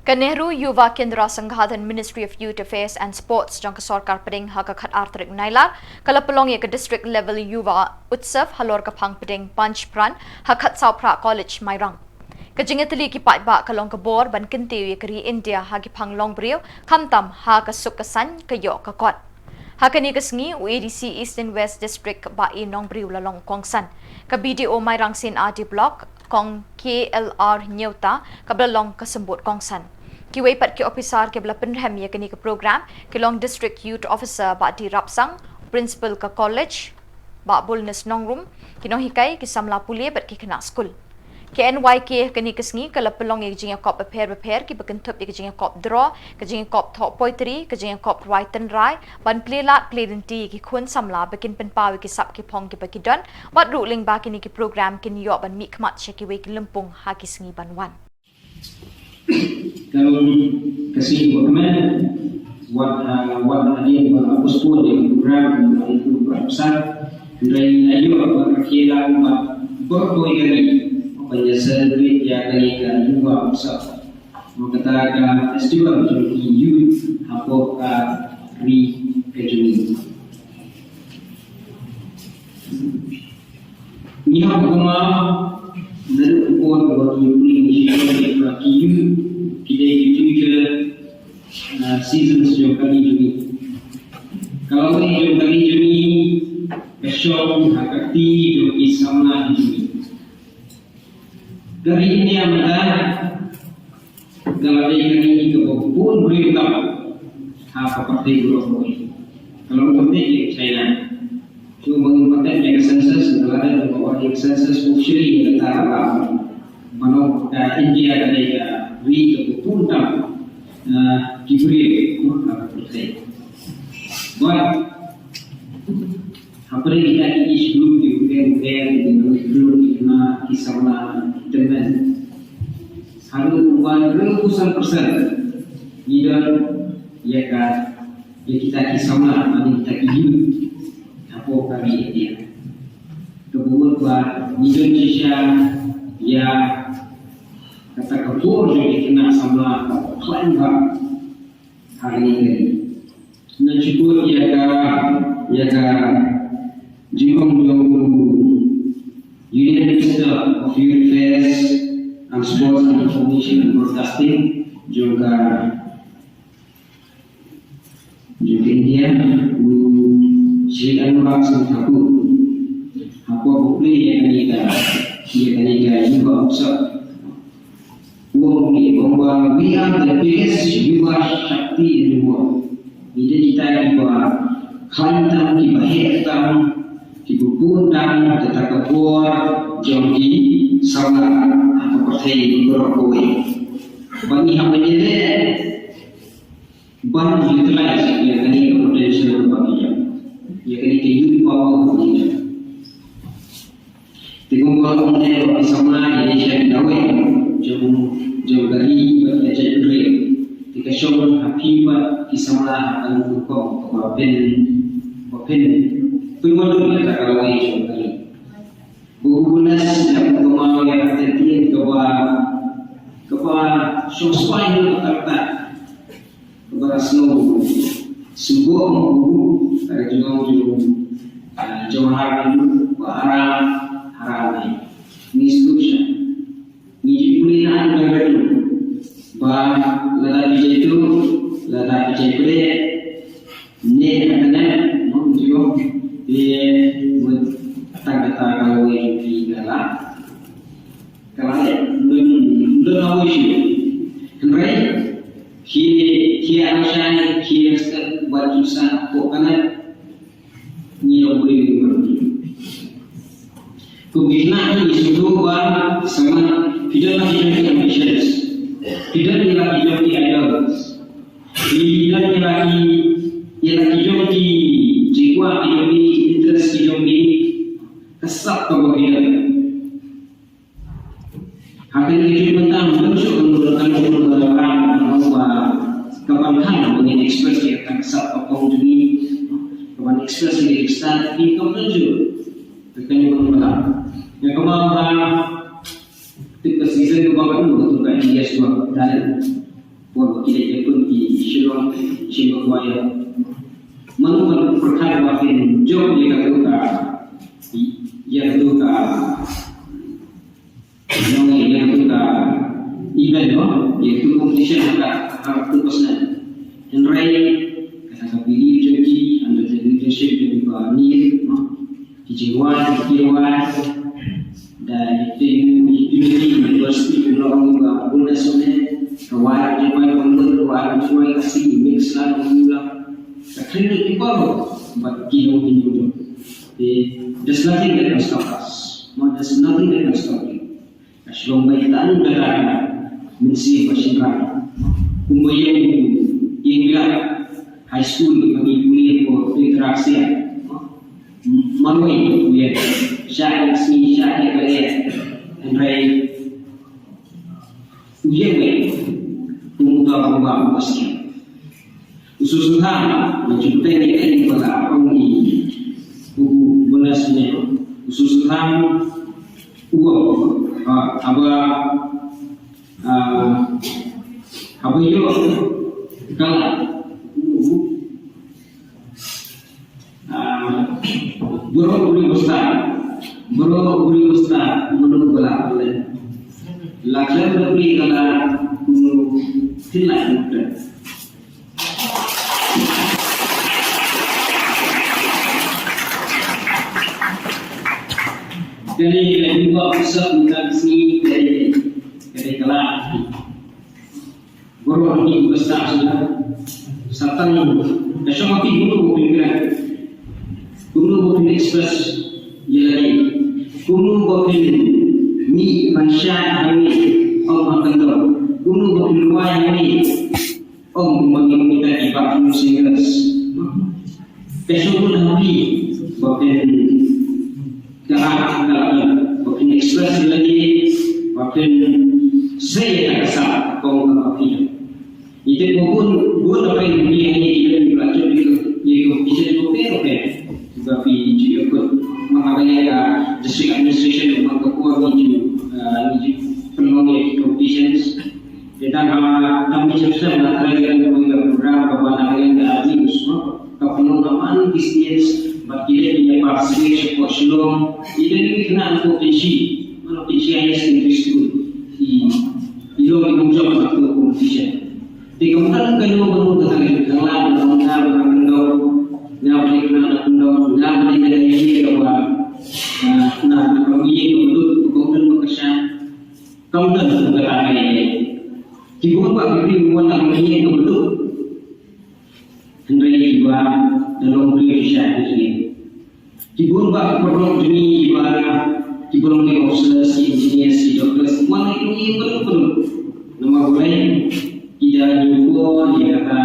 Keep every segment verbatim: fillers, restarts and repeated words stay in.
Ka Nehru Yuva Kendra Sangathan, Ministry of Youth Affairs and Sports jong ka Sorkar Pdeng, ha ka khatar tarik Nailar ka la pynlong ïa ka District Level Yuva Utsav halor ka phang pdeng Panch Pran ha Khatsawphra College, Mairang. Ka jingïatylli ki paidbah ka long ka bor ban kyntiew ïa ka ri India ha ki phang longbriew, khamtam ha ka suk ka saiñ, ka ïoh ka kot. Ha kane ka sngi, u A D C Eastern West District, Bah A Nongbriew, la long kongsan. Ka B D O Mairang C&RD Block, Kong K L R Nyeuta, ka ba la long ka symbud kongsan. Kiwei pat ki ophisar kiba la pynrhem ïa kane ka program ki long District Youth Officer, Bah D Rapsang, Principal ka College, Bah Bulnes Nongrum, ki nonghikai, ki samla pule bad ki khynnah skul. Ka N Y K ha kane ka sngi ka la pynlong ïa ka jingïakop bapher bapher kiba kynthup ïa ka jingïakop draw, ka jingïakop thoh poetry, ka jingïakop rwai tynrai, ban plie lad plie lynti ïa ki khun samla ba kin pynpaw ïa ki sap ki phong kiba ki don, bad ruh lyngba kine ki program kin ïoh ban mihkhmat sha kiwei ki lympung ha ki sngi ban wan. Ka long ka sngi ba kmen, wat, ah, wat hadien ba la postpone ïa ka program, ba la ïa ka program sa, hynrei ngi la ïoh ba ka khie lang ba bor kawei ka ri ban ïa celebrate ïa kane ka Yuva Utsav, ba kata ka festival jong ki youth hapoh ka ri ka jong ngi. Ngi hap ban kynmaw naduh ka por ba ki pule ngi shu ïohi ba ki youth ki dei ki future, uh, citizens jong ka ri jong ngi. Ka lawei jong ka ri jong ngi ka shong ha ka kti jong ki samla jong ngi. Ka ri India mynta ka la dei ka ri kaba bun briew tam ha ka pyrthei baroh kawei. Ka long kynthei ïa ka China. Shu ba ngin pyrkhat ïa ka census, ka la dei kaba ong ïa ka census officially ïa kata ka la ban ong ka India ka dei ka ri kaba bun tam, ah, ki briew ha ka pyrthei. Bad hapdeng kita ki age group ki bapher bapher, ki group ki khynnah, ki samla, ki tymmen, haduh kumba hynriewphew san percent ngi don ïa ka, ïa kita ki samla, lane kita ki youth hapoh ka ri India. Kaba mut ba ngi don shisha ïa kata ka bor jong ki khynnah samla kaba khlaiñ bha ha kane ka ri. Ngan shu kut ïa ka, ïa ka jingong jong u Union Minister of Youth Affairs and Sports and Information and Broadcasting jong ka, jong ka India, u Shri Anurag Singh Thakur. Hapoh ba u plie ïa kane ka, ïa kane ka Yuva Utsav, u ong kumne, u ong ba, "We are the biggest Yuva Shakti in the world." Ngi dei kita kiba khlaiñ tam, kiba heh tam, kiba bun tam, kata ka bor jong ki samla ha ka pyrthei baroh kawei. Ba ngi hap ban ïaleh ban utilize ïa kane ka potential ba ngi don, ïa kane ka youth power ba ngi don. Te kumba la ong, ne ba ki samla ki dei sha ki dawei jong, jong ka ri bad ka jaitbynriew. Te ka shong ha phi bad ki samla ha kano ka rukom kaba phin, ba phin pynwandur ïa kata ka lawei jong ka ri. Ba u Bulnes u la kynmaw ïa kata ka ktien kaba, kaba shong spah ïa u, kata, kata kaba la sngew symboh ma u, ka jingong jong, ah, Jawaharlal Nehru, ba haram, haram ne. Ngi sngewsih, ngi ju pule na ka ri, ba lada phi jaituh, lada phi jaipdeh, ne ka kane, mo, ngi ju, phi, mo, tang kata ka lawei jong phi ka la, ka la leh, ym don, ym don lawei shuh. Hynrei khie, khie arshai, khie respect bad ju sah hapoh kane, ngi long briew, ngi long briew. Kum ki khynnah ngi sngewthuh ba, samla, phi don la ki jong ki ambitions, phi don la ki jong ki idols, phi don la ki, la ki jong ki jingkwah ki jong ki, interest ki jong ki, ka sap kaba phi don. Ha kane ka juk mynta, ym don shuh kano kano kano ka dawai, kano ba ka ban khang ba ngin express ïa ka sap ka phong jong ngi, ka ban express ïa ka stad jong ngi, kam don shuh. Ka kane ka ban ba la, ïa ka ban ba tip ka season ka ban ka, ka tu ka India shuwa talent. Wan ki dei ki pun ki Shillong, Shillong waya. Manu manu perkara wa kin jom ïa katu ka, ïa katu ka, ïa katu ka event, no, ïa katu competition ha ka, ha katu ka snem. Hynrei kata ka belief jong ki under the leadership jong Bah Nick, no, ki jingwan, ki jingwan da ïa katu, ïa katu university, ki long ba bun da snem ka wan, jingwan, ka wan, ka wan, ka wan, ka si mix la, ka wan la. Ka kren ki baroh, but ki long ki jingwan. There's nothing that can stop us. No, there's nothing that can stop you. Ka Shillong Bai tang ka dang mynsiem ba shynrang. Kumba ïa u, ïa u High School ba ngi pule ko Traksia. Marwei u ïa. Sha ka sngi, sha ka kare. Hynrei u ïa wei. Kumba kumba kumba skia. U Susuthang, na jubteng ni ka ing pala, ong i, u, u, bonas ni, u Susuthang, u, ah, haba, ah, haba ïoh, kala, u, u, ah, bro, bro, bosta, bro, bro, bosta, bro, bala, bala, la, la, bro, bro, kala, u, tila, u, Kane ka jubab usap na sngi kane, kane kala. Guru ni basta sila. Satang ka shong ati guru ko pingkira. Guru ko pin express ye lagi. Guru ko pin mi mansha hangi om hakando. Guru ko pin wai hangi. Ong kumba ngi mita ki back to singers. Ka shu bun happy ba phin ka, ka, ba phin express lagi, ba phin say ka sa kong ka happy. Ite ko bun, bun apa yang dia ni kita ni belajar di, di competition ko pe ko pe. Ba phi ju ko ma ka ya ka district administration ma ka ko ni ju, ah, ni ju pynlong ya ki competitions. Te tang ha, tang mi shem shem na trai ka ring ka program ka ba na ka ring ka arti usma. Ka pynlong ka man ki stage, bad ki leh ïa participate sha pdeng Shillong. Ïa ka ring ka na ko pynshi, mana pynshi higher secondary school. I, i long i nongjop na ko competition. Te ka mutang ka nong ka nong ka tang ka tang la, ka tang ka tang ka tang ka tang. Nga beli kena na tang ka tang, nga beli na ka ïa ka ba. Na, na, na ka ïa ka ba lut, ka ba lut ka sha. Kam don ka kata ka ïa. Ki bun ba ki briew wan na ka ïa ka betul. Hynrei ki ba da long briew ki sha ki ïa. Ki bun ba ki paralok jong ngi ki ba ki ba long ki officers, ki engineers, ki doctors, wan na ki ïa betul betul. Namar balei ki da jumpa ïa kata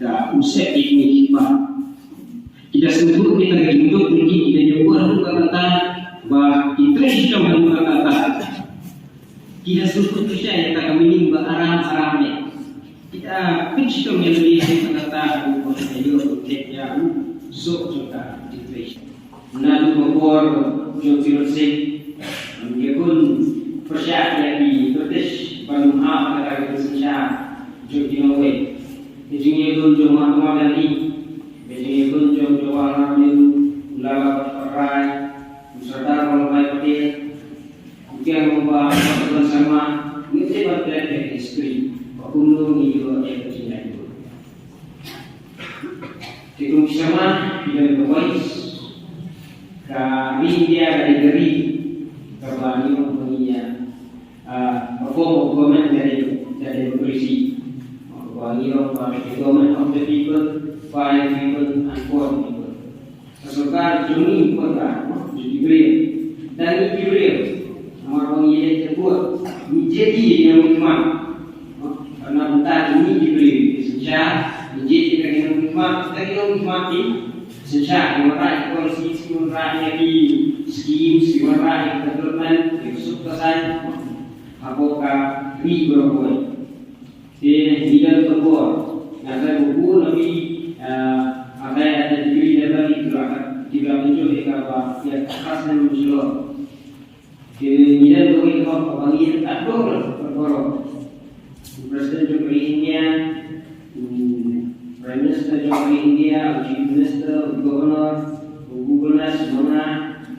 ka usep ïa ki ba. Kita sngewthuh kita ka jingduk ngi kita jubor haduh katta katta ba ki trei shitom haduh katta katta. Kita sngewthuh kita ïa kata ka meaning ba aram aram ne. Kita pyn shitom ïa lade haduh katta katta haduh ba kita ïoh ba kita ïa u soh jong ka jingtrei shitom. Naduh ka por jong Tirot Sing, ïa kun pyrshah ïa ki British ban ym hap kata ka jingsynshar jong ki nongwei. Ka jingïakhun jong Mahatma Gandhi. Ka jingïakhun jong Jawaharlal Nehru, u Lala Rajpat Rai, u Sardar Vallabhbhai Patel, u Kyaw Moe Bhawan Sharma, ngin sa ban peit ïa ka history ba kumno ngi ïoh ïa ka jingïakhun. Te kum ki Sharma, ki don ka voice, ka ri India ka dei ka ri kaba ngi ong ba ngi ïa Ah, a form of government that is, that is democracy. Ba ngi ong ba the government of the people, by the people, and for the people. Ka sorkar jong ngi, sorkar jong ki briew. Da ngi ki briew. Namar ba ngi leh jaboh, ngi jied ïa ki nongmihkhmat. Ka na bynta ngi ki briew, ki synshar, ngi jied ïa ki nongmihkhmat, da ki nongmihkhmat ki synshar, ki wanrah ïa ki policy, ki wanrah ïa ki schemes, ki wanrah ïa ki development, ki suk ka saiñ. Hapoh ka ri baroh kawei. Te ngi don ka bor. Nga trai ba bun na phi, ah, nga trai ada degree level di kira, kira tunjuk ïa ka ba ïa ka khas na mynjulor. Te ngi don kawei ka hok ba ngi ïa ka dor ka bor. President India, u Prime Minister jong ka India, u Chief Minister, u Governor, u Governor, semua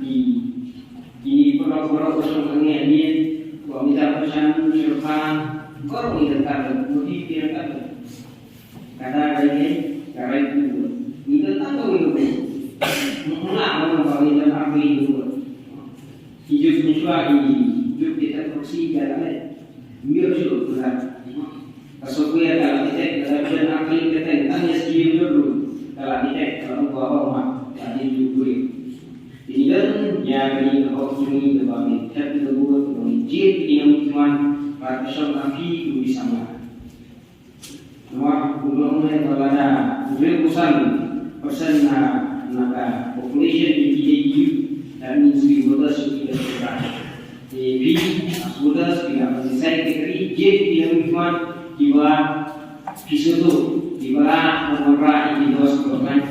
di ini pernah pernah usung angin angin, wa mita pesan surfan, baru kita kata, mesti kita kata. Kata lagi, kata itu, kita tahu itu. Mula orang bagi dan apa itu. Hidup mencuali, hidup kita kursi jalan. Mira shu pura. Ka software ka la detect, ka la pyn akli ka teng, tang ïa skim dulu. Ka la detect, ka la buka ba ma, ka di ju kui. Ini kan ïa kani ka hok juni da ba ngi tep da buat, ba ngi jied ïa ngi tuan, ba ka shong api ku bi sama. Namar kumno ne ba lada hynriew phew san percent na, na ka population ki dei ki youth, that means ki voters ki dei ki. Te phi, as voters, phi la ban decide ki kri, je phi la mih man, kiba phi sngewthuh, kiba la wanrah ïa ki laws kiba pynlong,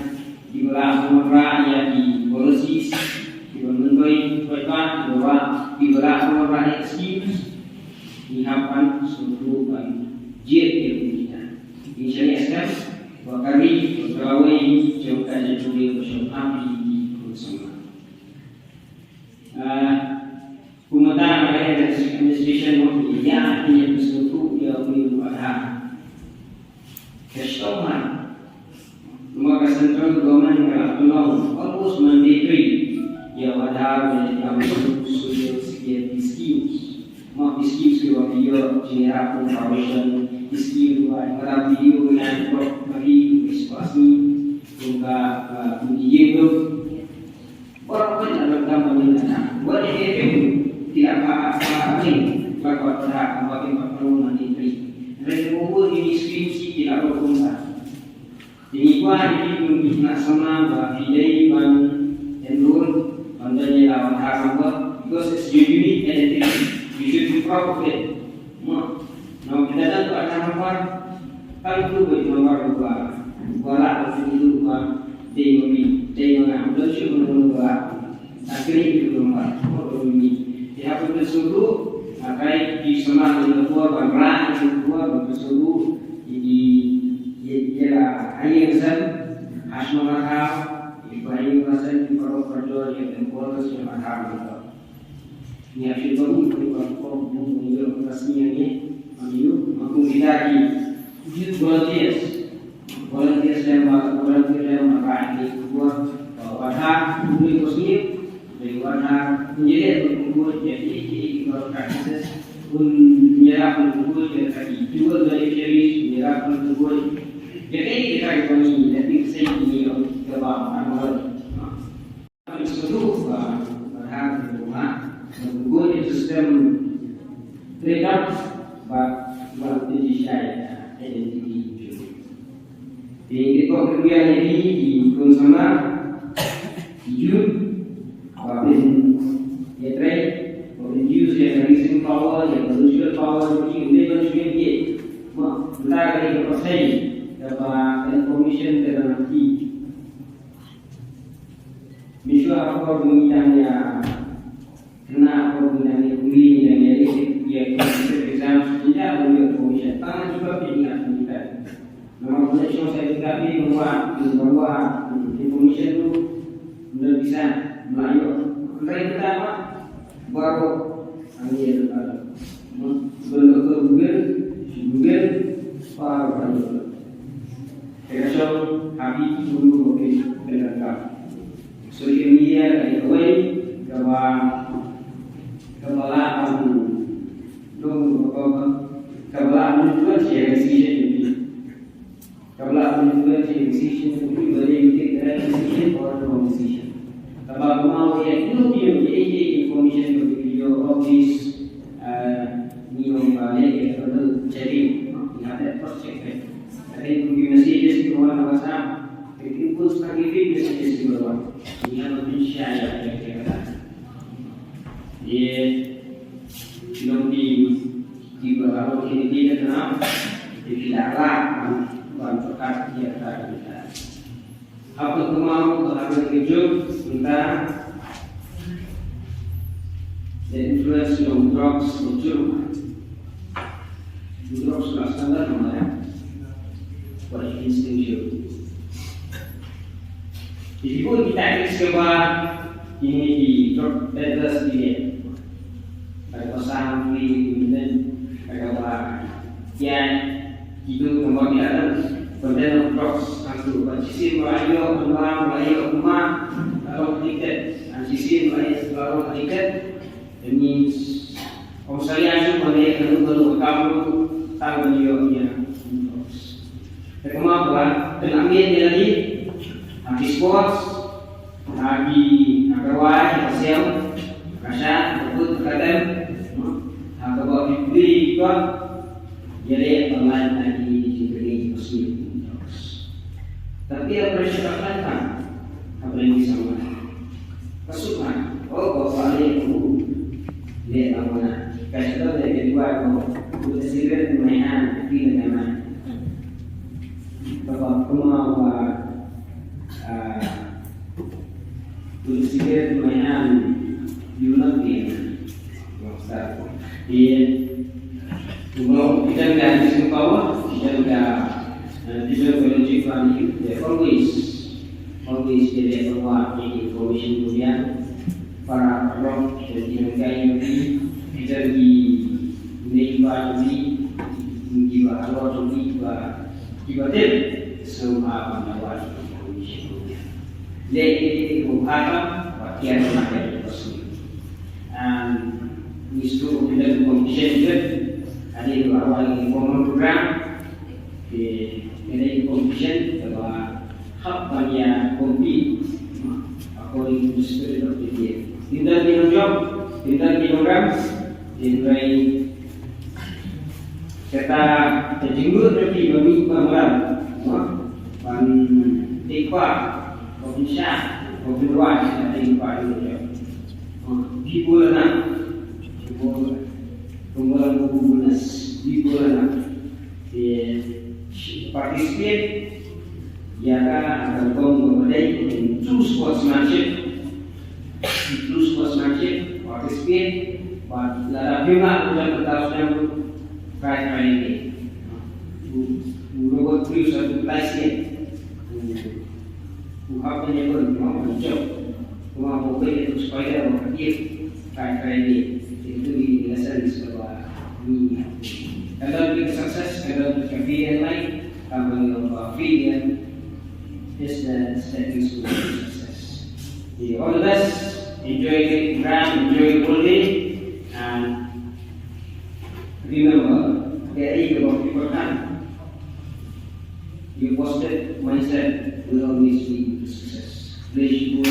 kiba la wanrah ïa ki policies, kiba myntoi paidbah, kiba la, kiba la wanrah ïa ki schemes, ngi hap ban sngewthuh ban jied ïa ki kita. Ngi shaniah skhem ba ka ri, ba ka lawei jong ka jaitbynriew ba shong hap ïa ki khun samla. Ah, Kumta ka ri ka administration mo ïa ki ïa ki sngewthuh ïa u ri u Aadhaar. Ka shtong ma. Namar ka central government ka la pynlong almost mandatory ïa u Aadhaar ne ka social security schemes. Ma ki schemes ki wa ki ïa ki ïa kum foundation, ki scheme wa ka la video ïa ki wa ki wa ki wa ki wa ki ïa Baroh pynlong lam dang mynnin na. Wat ïa phi phi ïa ba ba ni ba ba ba ba ba ba ba ni ni. Re ko wo ni ni skin si ki la ro kum ta. Ini kwa ni ni ni na sama ba phi dei ban enroll ban da ni la ban ha number because it's your unique identity. You should be proud of it. Mo, no kita dan tu ada number. Kan tu bagi number dua. Dua lah tu dulu ba dei ma mi, dei ma nga. Don shu ma nga ba. Takri itu gambar. Oh, ini. Dia pun tersudut. Akai di semak di luar bangla di luar bang tersudut. Jadi dia dia lah air besar. Hasma mahal. Ibu air besar di perut perjual dia tempur si mahal. Nia shu ba u ba ko bu ïa ka sngi ïa ngi. Ïa ma kum kita ki youth volunteers. Volunteers lem ba volunteer lem ba ka ki ku ba wa tha ku ni ko sngi. Ba wa tha ku ni le ku ku ya ki ki ki ba practices. Kun ïa la ku ku ya ka ki dual beneficiaries ïa la ku ku ya ki ki ka ki ko ni ya ki sai ni ka ba ma ma. Sngewthuh ba, ba ha ka jong nga, ba ka system trade up, ba, ba ka jingshai identity jong. Te ki ko ki ïa ki, ki khun samla, ki youth, ba phin ïa trade, ba phin use ïa ka reasoning power, ïa ka logical power, ki ne ban shim ki. Ma, nda ka ri ka pasai, ka ba ka information ka na ki. Mynshwa ha por ba ngi dang ïa, kane ha por ba ngi dang ïa, ngi dang ïa, ïa, ïa competitive exams, ngi dang ïa information. Tang ngi ba phi ngi dang ïa. Namar ba ngi shong sa ïa ka phi ngi ba, ngi ba, information tu, ngi bisa, mla ïoh. Ngi dang ïa, baroh, ngi ïa, Bun ka Google, Google, baroh ka Google. Te ka shong ha phi ki bun bun ki pynlong ka. Social media ka dei kawei kaba, kaba lah ban, kaba, kaba lah ban influence ïa ka decision jong phi. Ka ba la pynlong ka decision, ka ba la make the right decision or the wrong decision. Ka ba kumno ïa ïoh ïa information, ka ba ïoh all these, uh, ngi ong ba leh ïa ka ba chatting, you have that cross check, right? Ka dei ki messages ki wan na WhatsApp, ki inputs, ki fake messages ki wan. Ngi hap ban share ïa ka, ïa ka. Ïa, ki long ki, ki ba la long ki, ki ka na, ki, ki la la, ban, ban pekat ïa ka, ïa ka. Haba kumno, haba ki juk, mynta, the influence of drugs, the juk. Drugs la standard, What is distinction? Ki bun ki tactics kiba kine ki drug peddlers ki leh. Kaba sa ki leh, kaba ïa ki tu kaba ki la dang container of drugs hangtu, ba shisien ba la ïoh, ba la ïoh, ba la long addicted, shisien ba la long addicted. That means, ym salia shuh ban leh kano kano ka kam ruh tang ban ïoh ïa u drugs. Te kumba ba pynakmit ïa lade ha ki sports, ha ki, ha ka rwai, ha ka sem, ha ka shah, ha ka kut, ha ka tem, ha kaba ki pule ki kot, ïaleh ban lait na ki jingkyrkhu ki basniew. Tapi ïa pressure ka khlaiñ tang ha pyrshah ki samla. Ka suk ma, oh, ko ko ale ko. Le la mana. Ka shu le ke dua ko. Put a cigarette in my hand, feel in my mind. Ka ba kuma wa, ah, put a cigarette in my hand, you will not be a man. Wow, start. Iya. Kuma kita ka sing power, kita ka, eh, kita ka logic plan, they always Always dia leh ba ki information tu dia para rock dan ki nangkai ki, dan ki neighbor ki, ki ba halor ki ba, ki ba tip semua pendapat information tu dia. Leh ki tu apa ba kian makai information. And ni stu kita competition juga ada dua awal di common program. Ki, ki dei ki competition kaba hap ban ïa compete according to the spirit of the game. Tymmen ki nongjop, tymmen ki nongrem, tymmen kata ka jingmut jong ki ba mih ba mrem, ban dei kpa, ban pynshai, ban pynrwai, ka dei kpa jong ki. Ki bun lana, ki bun, ki bun lana, ki bun lana. Ki participate ïa ka, ha ka rukom kaba dei, in true sportsmanship, in true sportsmanship, participate, bad lada phi ïoh ka jam ka dei snem, prize, prize ne. U, u Robert Bruce, u prize ne. U, u hap ban ïa pun, u hap ban jop. Kumba u peit ïa u spider, u hap ban ïa pun. Kai, kai, ni. Itu di lesson di sekolah ni. Ka don ka success, ka don ka failure, like, ka don ka failure is the stepping stone to success. Okay, all the best. Enjoy the program, enjoy the whole day, and remember, there is a lot of people time. Your positive mindset will always lead you to success. Please,